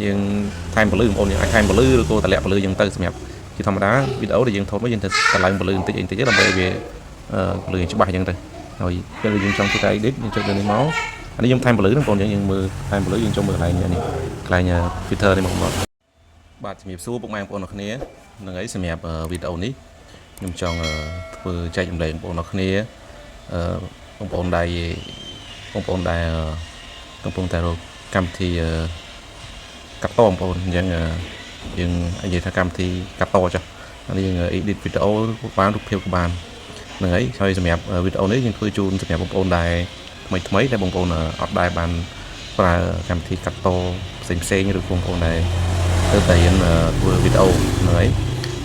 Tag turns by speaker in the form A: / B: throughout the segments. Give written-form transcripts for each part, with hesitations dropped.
A: យើងថែមពន្លឺបងប្អូនយើងអាចថែមពន្លឺឬក៏តម្លាក់ពន្លឺយើងទៅសម្រាប់ជាធម្មតាវីដេអូដែលយើងថតមកយើងត្រូវតម្លើងពន្លឺបន្តិចអីបន្តិចដើម្បីឲ្យវាពន្លឺច្បាស់អញ្ចឹងទៅហើយពេលយើងចង់ធ្វើការ edit យើងចុចលើនេះមកអានេះយើងថែមពន្លឺហ្នឹងបងប្អូនយើងមើលថែមពន្លឺយើងចូលមើលកន្លែងនេះកន្លែង filter នេះមកបងបាទជំរាបសួរពុកម៉ែបងប្អូនអរគ្នាហ្នឹងហើយសម្រាប់វីដេអូនេះខ្ញុំចង់ធ្វើចែករំលែកបងប្អូនអរគ្នាអឺបងប្អូនដែលបងប្អូនដែលកំពុងតែរកកម្មវិធីកាត់តបងប្អូនអញ្ចឹងយើងនិយាយថាកម្មវិធីកាត់តចុះអានេះយើង edit វីដេអូបានរូបភាពក៏បានហ្នឹងហើយហើយសម្រាប់វីដេអូនេះយើងធ្វើជូនសម្រាប់បងប្អូនដែលថ្មីថ្មីដែលបងប្អូនអត់ដែលបានប្រើកម្មវិធីកាត់តផ្សេងផ្សេងឬបងប្អូនដែលទៅតែរៀនធ្វើវីដេអូហ្នឹងហើយ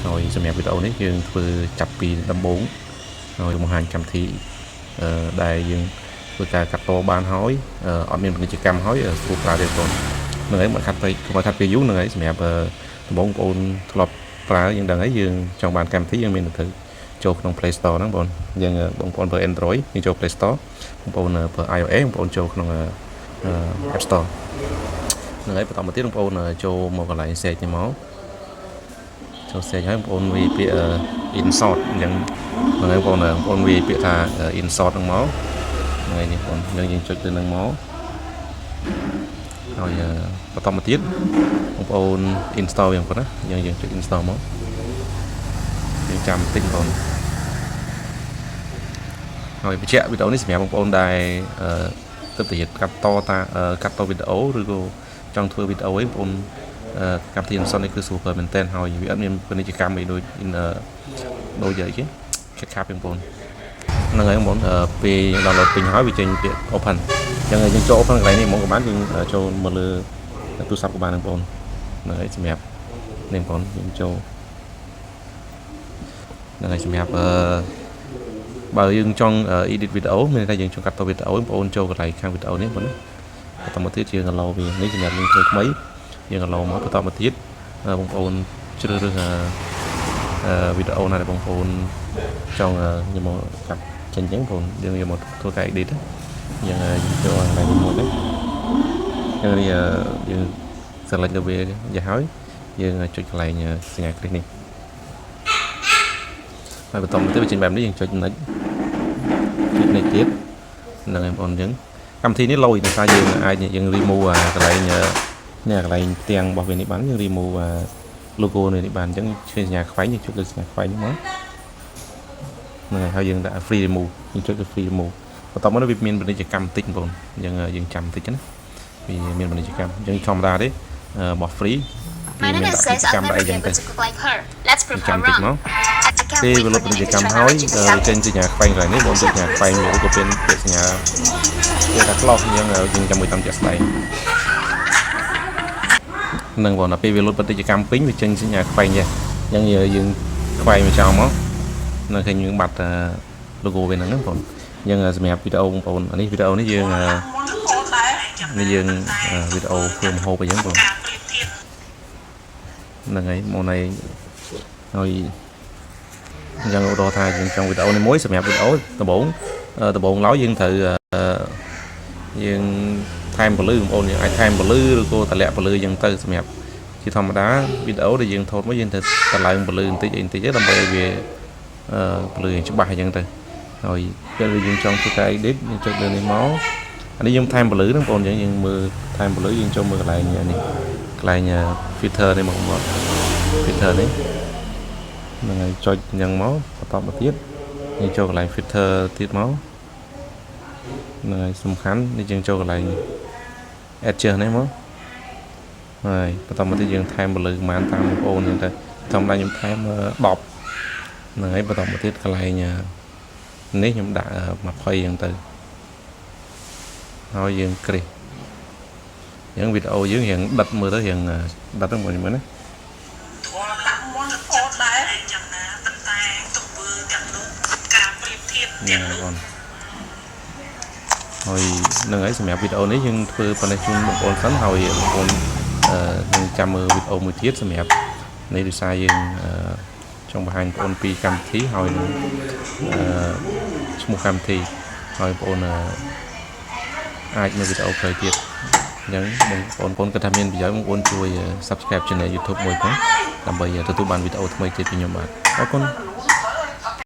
A: ហើយសម្រាប់វីដេអូនេះយើងធ្វើចាប់ពីដំបូងហើយបង្ហាញកម្មវិធីដែលយើងធ្វើការកាត់តបានហើយអត់មានពាណិជ្ជកម្មហើយស្រួលប្រើទៀតបងប្អូនហ្នឹងហើយមកខាត់ទៅកុំឲ្យខាត់ពេលយូរហ្នឹងហើយសម្រាប់ដំបូងបងប្អូនធ្លាប់ប្រើយើងដឹងហើយយើងចង់បានកម្មវិធីយើងមានទៅចូលក្នុង Play Store ហ្នឹងបងយើងបងប្អូនប្រើ Android យើងចូល Play Store បងប្អូនប្រើ iOS បងប្អូនចូលក្នុង App Store ហ្នឹងហើយបន្តមកទៀតបងប្អូនចូលមកកន្លែង search នេះមកចូល search ហើយបងប្អូនវាយពាក្យ InShot អញ្ចឹងហ្នឹងហើយបងប្អូនបងប្អូនវាយពាក្យថា InShot ហ្នឹងមកហ្នឹងហើយនេះបងប្អូនយើងចុចទៅនឹងមកហើយបន្តមកទៀតបងប្អូន install វាបងប្អូនណាយើងយើងចុច install មកយើងចាំបន្តិចបងប្អូនហើយបញ្ជាក់វីដេអូនេះសម្រាប់បងប្អូនដែលទៅទៅកាត់តតាកាត់តវីដេអូឬក៏ចង់ធ្វើវីដេអូអីបងប្អូនកម្មវិធី InShot នេះគឺស្រួលប្រើមែនទែនហើយវាអត់មានពាណិជ្ជកម្មអីដូចដូចអីគេ CapCut បងប្អូនហ្នឹងហើយបងប្អូនពេលយើង download ពេញហើយវាចេញពាក្យ open អញ្ចឹងយើងចូល open កន្លែងនេះហ្មងក៏បានយើងចូលមកលើទូរស័ព្ទក៏បានបងប្អូនហ្នឹងហើយសម្រាប់នេះបងប្អូនយើងចូលហ្នឹងហើយសម្រាប់អឺបើយើងចង់ edit វីដេអូមានន័យថាយើងចង់កាត់តវីដេអូបងប្អូនចូលកន្លែងខាងវីដេអូនេះបងណាបន្តមកទៀតយើង allow វានេះសម្រាប់យើងធ្វើថ្មីយើង allow មកបន្តមកទៀតបងប្អូនជ្រើសរើសវីដេអូណាដែលបងប្អូនចង់យកមកកាត់ចេញអញ្ចឹងបងប្អូនយើងយកមកធ្វើការ edit យើងយើងចូលកន្លែងនេះមួយទៅយើងនេះយើង select លើវាយ៉ាងហើយយើងចុចកន្លែងសញ្ញាគ្រីសនេះហើយបន្តមកទៀតវាចេញបែបនេះយើងចុច next ចុច next ទៀតហ្នឹងហើយបងប្អូនអញ្ចឹងកម្មវិធីនេះលយដោយសារយើងអាចយើង remove អាកន្លែងនេះកន្លែងផ្ទាំងរបស់វានេះបានយើង remove អា logo នេះបានអញ្ចឹងឃើញសញ្ញាខ្វែងយើងចុចលើសញ្ញាខ្វែងនេះមកហ្នឹងហើយហើយយើងដាក់ free remove យើងចុចលើ free remove បន្ទាប់មកវាមានពាណិជ្ជកម្មបន្តិចបងប្អូនអញ្ចឹងយើងចាំបន្តិចណាវាមានពាណិជ្ជកម្មអញ្ចឹងធម្មតាទេរបស់ free គេមានដាក់ពាណិជ្ជកម្មដាក់អីចឹងទៅចាំតិចមកពេលវាលុបពាណិជ្ជកម្មហើយចេញសញ្ញាខ្វែងកន្លែងនេះបងចុចសញ្ញាខ្វែងឬក៏เป็นពាក្យសញ្ញាគេថា close អញ្ចឹងយើងចាំមួយតាមជាក់ស្ដែងនឹងបងដល់ពេលវាលុបពាណិជ្ជកម្មពេញវាចេញសញ្ញាខ្វែងចេះអញ្ចឹងយើងខ្វែងមកចោលមកនៅឃើញយើងបាត់ logo វាហ្នឹងបងអញ្ចឹងសម្រាប់វីដេអូបងប្អូននេះវីដេអូនេះយើងនេះយើងវីដេអូធ្វើម្ហូបអីចឹងបងហ្នឹងហើយមកនៃហើយអញ្ចឹងឧទាហរណ៍ថាយើងចង់វីដេអូនេះមួយសម្រាប់វីដេអូដំបូងដំបូងឡើយយើងត្រូវយើងថែមពន្លឺបងប្អូនយើងអាចថែមពន្លឺឬក៏តម្លាក់ពន្លឺចឹងទៅសម្រាប់ជាធម្មតាវីដេអូដែលយើងថតមកយើងត្រូវតម្លើងពន្លឺបន្តិចអីបន្តិចដើម្បីឲ្យវាពន្លឺច្បាស់អញ្ចឹងទៅហើយពេលយើងចង់ធ្វើការ edit យើងចុចលើនេះមកអានេះយើងថែមពន្លឺហ្នឹងបងប្អូនយើងយើងមើលថែមពន្លឺយើងចូលមើលកន្លែងនេះកន្លែង filter នេះមកមក filter នេះហ្នឹងហើយចុចអញ្ចឹងមកបន្តមកទៀតយើងចូលកន្លែង filter ទៀតមកហ្នឹងហើយសំខាន់នេះយើងចូលកន្លែង adjust នេះមកហើយបន្តមកទៀតយើងថែមពន្លឺប្រហែលតាមបងប្អូនអញ្ចឹងទៅធម្មតាខ្ញុំថែម10ហ្នឹងហើយបន្តមកទៀតកន្លែងនេះខ្ញុំដាក់20អញ្ចឹងទៅហើយយើងគ្រីសអញ្ចឹងវីដេអូយើងរៀងដិតមើលទៅរៀងដិតហ្នឹងបងមើលណា
B: ដែរយ៉ាងណាប៉ុន្តែទង្វើទាំងនោះការប្រៀបធៀប
A: ហ្នឹងហើយបងហើយហ្នឹងហើយសម្រាប់វីដេអូនេះយើងធ្វើប៉ុណ្ណេះជូនបងប្អូនសិនហើយបងប្អូនអឺនឹងចាំមើលវីដេអូមួយទៀតសម្រាប់នេះដោយសារយើងអឺចង់បង្ហាញបងប្អូនពីកម្មវិធីហើយនឹងអឺឈ្មោះកម្មវិធីហើយបងប្អូនអាចមើលវីដេអូក្រោយទៀត។ អញ្ចឹងបងប្អូនគិតថាមានប្រយោជន៍បងប្អូនជួយ Subscribe Channel YouTube មួយផងដើម្បីទទួលបានវីដេអូថ្មីទៀតពីខ្ញុំបាទអរគុណ។